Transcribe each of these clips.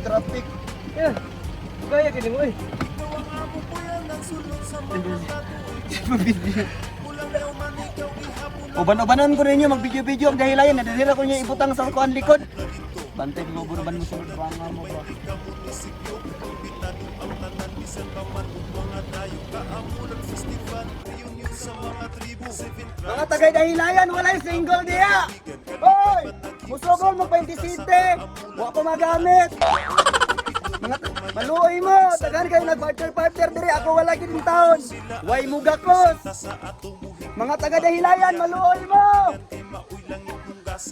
Traffic. Yeah. Kaya kini mo eh. Uban-ubanan ko ninyo, mag-video-video ang dahilayan. Nadadira ko niya ibutang sa kuan likod. Bantay mo, uban mo sulod banga mo ba? Mga tagay dahilayan, walay single diya! Hoy! Musogol mo 27! Wa pa magamit! Mga maluoy mo! Tagan kayo nag-partner-partner diri, ako wala gid taon! Way mugakos! Mga taga dahilayan, maluoy mo!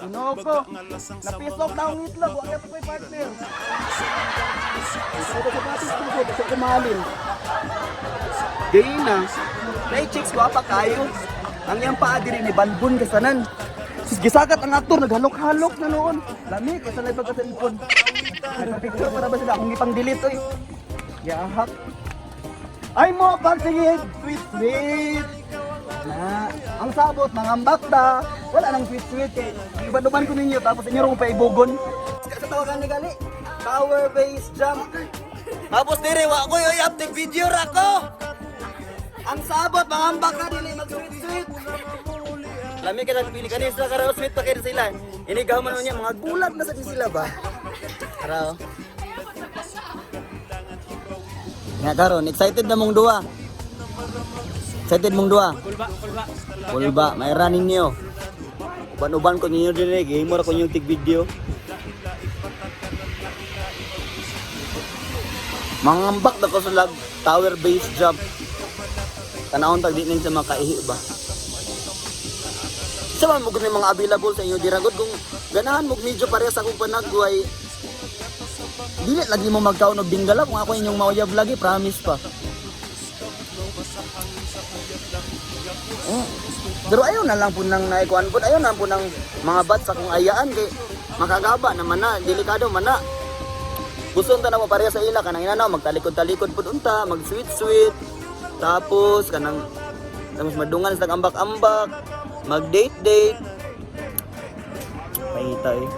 Ano ko? Napisok na ang itlog, wa kay pa partner. Sa sapatos ko, sa kumalin. Gay na. Nay chicks gwapa kayo. Ang iyang paa diri ni balbon kasanan. Sus gisakat ang aktor naghalok-halok na noon. Lami ko sa live ka cellphone. Nagpa-picture para ba sila akong ipang delete oy. Gahak. Ay mo pag sige sweet sweet. Na, ang sabot mga ambakta, wala nang sweet sweet kay iba-duman ko ninyo tapos inyo rong paibugon. Sa tawagan ni gali, power base jump. Tapos dire wa ko yoy update video ra ko. Ang sabot mga ambak ka dili mag sweet sweet. Lami ka nagpili kani sila karaw sweet pa kayo sila. Inigaw man niya mga gulat na sa sila ba. Karaw. Nga karon excited na mong duwa. Excited mong duwa. Kulba, kulba. Kulba, mayra ninyo. Uban-uban ko ninyo din eh. Gihimo ra ko inyong tig video. Mangambak na ko sa lag tower base jump. Tanawon tag di nin sa makaihi ba. Sa man mo gud mga available sa inyo dira gud kung ganahan mo medyo parehas akong panagway. Dili lagi mo magkaon og binggala kung ako inyong mauyab lagi, promise pa. Pero ayaw na lang po nang naikuan po, ayaw na lang po ng mga bat sa kung ayaan kay makagaba naman na, delikado man na. Gusto unta na mo pareha sa ila kanang inanaw magtalikod-talikod pud unta, mag sweet sweet. Tapos kanang tapos madungan sa ambak-ambak, mag date-date. Pahita eh.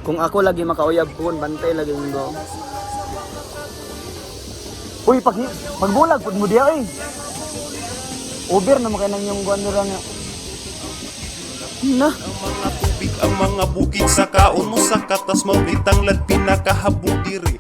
Kung ako lagi makauyab po, bantay lagi mo. Uy, pag pagbulag pud mo diya eh. Over na makainan yung guan nila nga. Na. Ang mga tubig, ang mga bukid sa kaon mo sa katas mao tanglad pinakahabog diri.